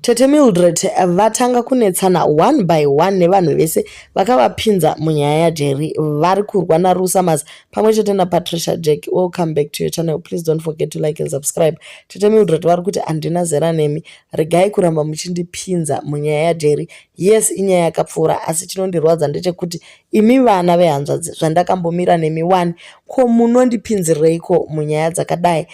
Tete Mildred vatanga kunetsana one by one nevanhu vese vakavapinza munyaya yaJerry. Vari kurwa naRusamas pamwe chete naPatricia Jack. Welcome back to your channel. Please don't forget to like and subscribe. Tete Mildred vari kuti handina zera nemi, regai kuramba muchindipinza munyaya yaJerry. Yes, inyaya yakapfuura, asi chinondirwadza ndechekuti imi vana vehanzvadzi zvandakambomira nemi wani, ko munondipinzireiko munyaya dzakadai?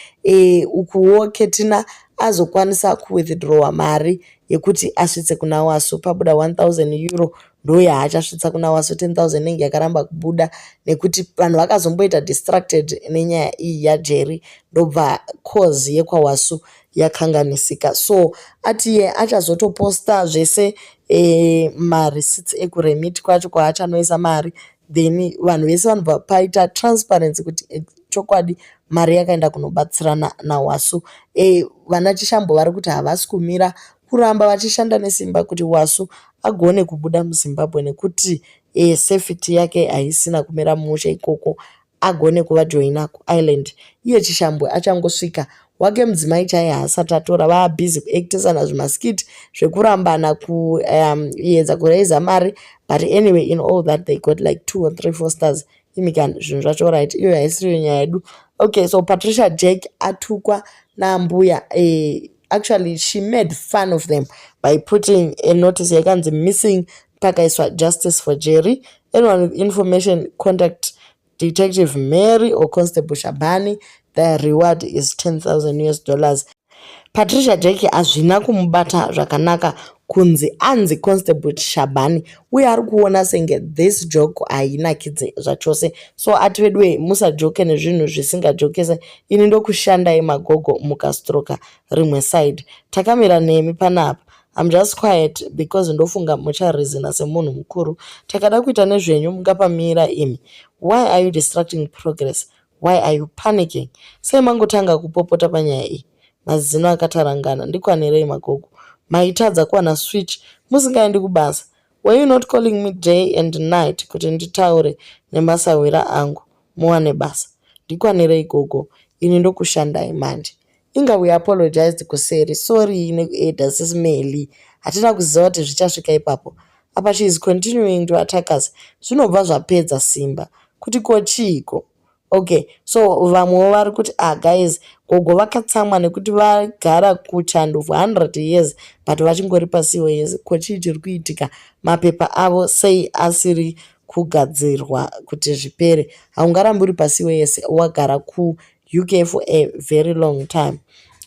Ukuwo Ketina azokwanisa kuwithdrawa mari yekuti asvitse kuna Wasu. Pabuda €1000, ndo yaachasvitsa kuna Wasu. 10,000 inenge yakaramba kubuda nekuti vanhu vakazomboita distracted nenyaya iyi yaJerry, ndobva cause yekwaWasu yakanganisika. So atiye achazotoposta zvese, mareceipts ekuremit kwacho kwaachanoisa mari, then vanhu vese vanobva paita transparency kuti chokwadi mari yakaenda kunobatsirana naWasu. Vana Chishambo vari kuti havasi kumira kuramba vachishanda nesimba kuti Wasu agone kubuda muZimbabwe, nekuti safety yake haisina kumira mushe ikoko, agone kuvajoina kuIreland. Iye Chishambwe achangosvika, wake mudzimai chaiye haasati atora. Vabhizi kuactisana zvimaskit zvekurambana, kuedza kuraisa mari, but anyway, in all that they got like two or three four stars. Imikani zvinhu zvacho, right, iyo haisiriyo nyaya yedu. Okay, so Patricia Jack atukwa nambuya. Actually she made fun of them by putting a notice yakanzi "missing", pakaiswa "justice for Jerry, anyone with information contact Detective Mary or Constable Shabani, the reward is US$10,000." Patricia Jack hazvina kumubata zvakanaka kunzi anzi Constable Shabani, uye ari kuona senge this joke hainakidze zvachose. So ati, "Veduwe, musajoke nezvinhu zvisingajokese. Ini ndokushandai magogo, mukastroka rimwe side takamira nemi panapa. I'm just quiet because ndofunga mucharizina semunhu mukuru. Takada kuita nezvenyu mungapamira imi. Why are you distracting progress? Why are you panicking? Sei mangotanga kupopota panyaya iyi?" Mazino akatarangana. "Ndikwanirei magogo. Maitadza kuwana switch musingaendi kubasa. Were you not calling me day and night kuti nditaure nemasahwira angu muwane basa? Ndikwanirei gogo, ini ndokushandai manje. Inga we apologized kuseri. Sorry nekuedha sisimeli, hatina kuziva kuti zvichasvika ipapo. Apa she is continuing to attack us. Zvinobva zvapedza simba kuti ko chiiko?" Okay, so vamwewo vari kuti, "Ah guys, gogo vakatsamwa nekuti vagara kuchando for 100 years but vachingori paCOS. Ko chii chiri kuitika? Mapepa avo sei asiri kugadzirwa kuti zvipere? Haungarambi uri paCOS wagara kuUK for a very long time."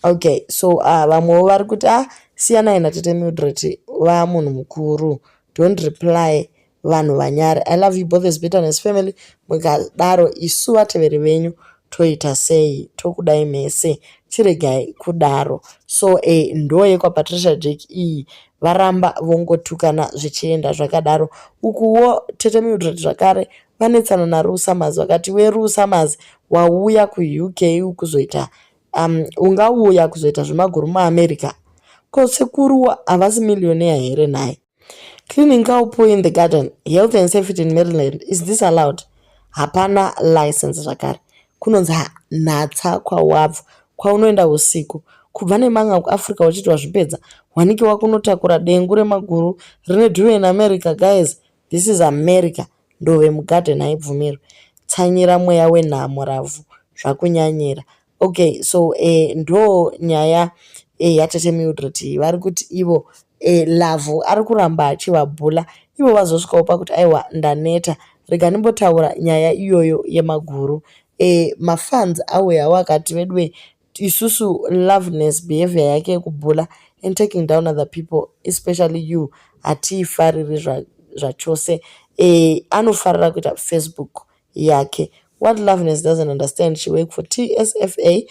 Okay, so vamwewo vari kuti, "Ah, siyanai natete Mildred, vamunhu mukuru. Don't reply vanhu vanyari. I love you both as Bitterness family. Mukadaro isu vateveri venyu toita sei? Tokudai mese, chiregai kudaro." So ndo yekwaPatricia Jack iyi. Varamba vongotukana zvichienda zvakadaro. Ukuwo tete Mildred zvakare vanetsana naRusamas, vakati, "WeRusamas, wauya kuUK kuzoita ungauya kuzoita zvemaguru muAmerica? Ko sekuru havasi millionaire here nhai? Cleaning cow poo in the garden, health and safety in Maryland, is this allowed? Hapana license zvakare. Kunonzi nhatsa kwawabva, kwaunoenda usiku kubva nemanga kuAfrica uchiti wazvipedza, wanike wakunotakura dengu remaguru rine dhuve in America. Guys, this is America. Ndove mugadheni haibvumirwi. Tsanyira mweya wenhamo ravhu zvakunyanyira." Okay, so ndo nyaya yatete Mildred. Vari kuti ivo Lavhu ari kuramba achivabhula. Ivo vazosvikawo pakuti, "Aiwa, ndaneta, rega ndimbotaura nyaya iyoyo yemaguru." Mafans auyawo akati, "Veduwe, isusu Loveness behavior yake yekubhula and taking down other people, especially you, hatiifariri zvachose. Anofarira kuita Facebook yake. What Loveness doesn't understand, she work for TSFA,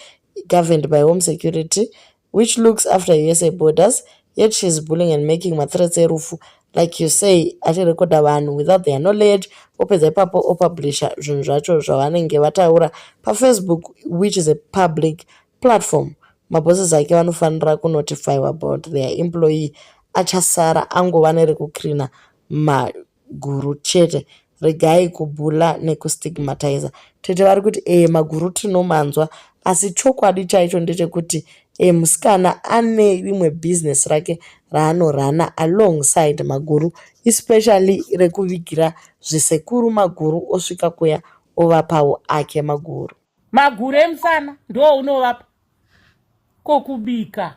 governed by Home Security, which looks after USA borders, yet she is bullying and making mathreats erufu, like you say, achirekodha vanhu without their knowledge. Opedza ipapo opublisha zvinhu zvacho zvavanenge vataura paFacebook, which is a public platform. Mabosses ake vanofanira kunotifywa about their employee. Achasara angova nerekucleana maguru chete. Regai kubhula nekustigmatiza." Tete vari kuti maguru tinomanzwa, asi chokwadi chaicho ndechekuti E, musikana ane rimwe bhizinesi rake raanorana alongside maguru, especially rekuvigira zvisekuru maguru, osvika kuya ovapawo ake maguru. Maguru emusana ndo unovapa kokubika.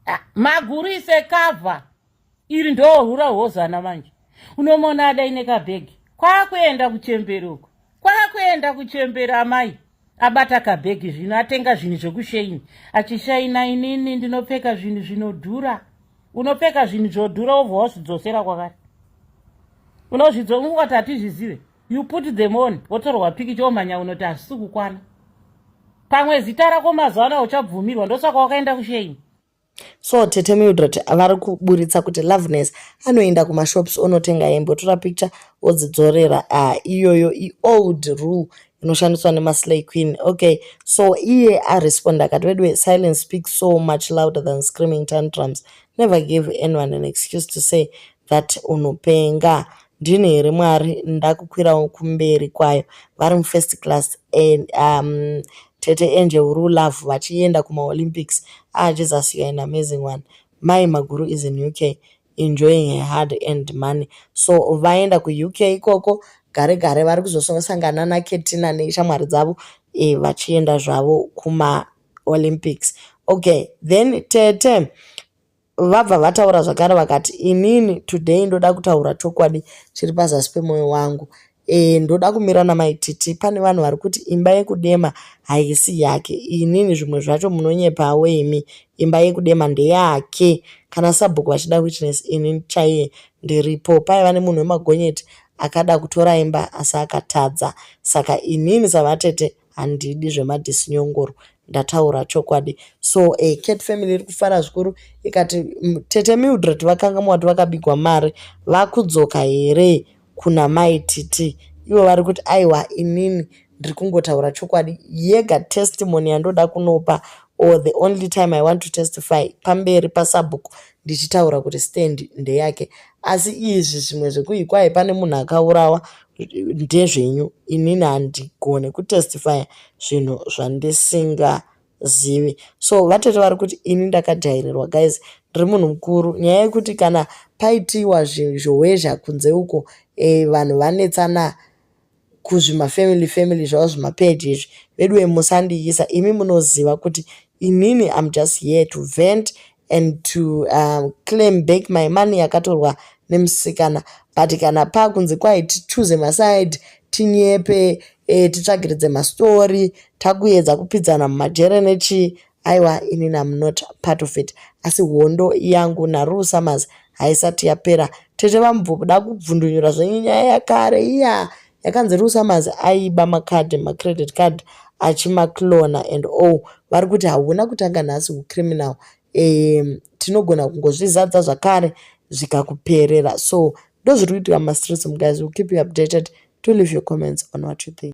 Ah, maguru isekavha iri ndo hura hozana. Manje unomona adai nekabhegi, kwakuenda kuchembere uko, kwakuenda kuchembere. Amai abata kabhegi zvino, atenga zvinhu zvekushaina, achishaina. "Inini ndinopfeka zvinhu zvinodhura." Unopfeka zvinhu zvodhura, wobva wazvidzosera kwakari. Unozvidzokati hatizvizive. You put them on, wotorwa pikicha, womhanya, unoti hazvisi kukwana. Pamwe zita rako mazuva ano uchabvumirwa, ndosaka wakaenda kuShein. So Tete Mildred vari kuburitsa kuti Loveness anoenda kumashops, onotenga hembe, otora picture, odzidzorera. Iyoyo iold rule inoshandiswa nemaslay queen. Okay, so iye aresponda akati, "Veduwe, silence speaks so much louder than screaming tantrums. Never give anyone an excuse to say that unopenga. Ndini here Mwari ndakukwirawo kumberi kwayo?" Vari mufirst class and Tete Angel Ru Love vachienda kumaOlympics. Ah, Jesus, you are an amazing one. Mai Maguru is in UK enjoying her hard earned money. So vaenda kuUK ikoko, gare gare vari kuzosangana naKetina neshamwari dzavo vachienda zvavo kumaOlympics. Okay, then Tete vabva vataura zvakare vakati, "Inini today ndoda kutaura chokwadi chiri pazasi pemwoyo wangu. Ndoda kumira namaititi. Pane vanhu vari kuti imba yekudema haisi yake. Inini zvimwe zvacho munonyepawo imi. Imba yekudema ndeyake. Kana sabhuku vachida witness, ini chaiye ndiripo. Paiva nemunhu wemagonyeti akada kutora imba asi akatadza. Saka inini savatete handidi zvemadhisinyongoro, ndataura chokwadi." So Cat family iri kufara zvikuru, ikati Tete Mildred vakangamwa kuti vakabigwa mari, vakudzoka here kuna Mai Titi? Ivo vari kuti, "Aiwa, inini ndiri kungotaura chokwadi yega. Testimony yandoda kunopa, or the only time I want to testify, pamberi pasabhuku ndichitaura kuti stand ndeyake. Asi izvi zvimwe zvekuikwai pane munhu akaurawa ndezvenyu. Inini handigone kutestifya zvinhu zvandisingazivi." So vatete vari kuti, "Ini ndakajairirwa guys, ndiri munhu mukuru. Nyaya yekuti kana paitiwa zhowezha kunze uko, vanhu vanetsana kuzvimafamily family zvavo, zvimapeji izvi, veduwe musandiisa. Imi munoziva kuti inini am just here to vent and to claim back my money yakatorwa nemusikana. But kana pakunzi kwai tichoose maside, tinyepe, titsvagiridze mastori, takuedza kupidzana mumajere nechii, aiwa, inini am not part of it. Asi hondo yangu naRue Summers haisati yapera." Tete vamboda kubvundunyura zvenyu nyaya yakare iya yakanzi Rue Summers aiba makadhi, macredit card, achimaclona and all. Vari kuti hauna kutanga nhasi ucriminal, tinogona kungozvizadza zvakare zvikakuperera. So ndozviri kuitika mumastreets, guys. Will keep you updated. To leave your comments on what you think.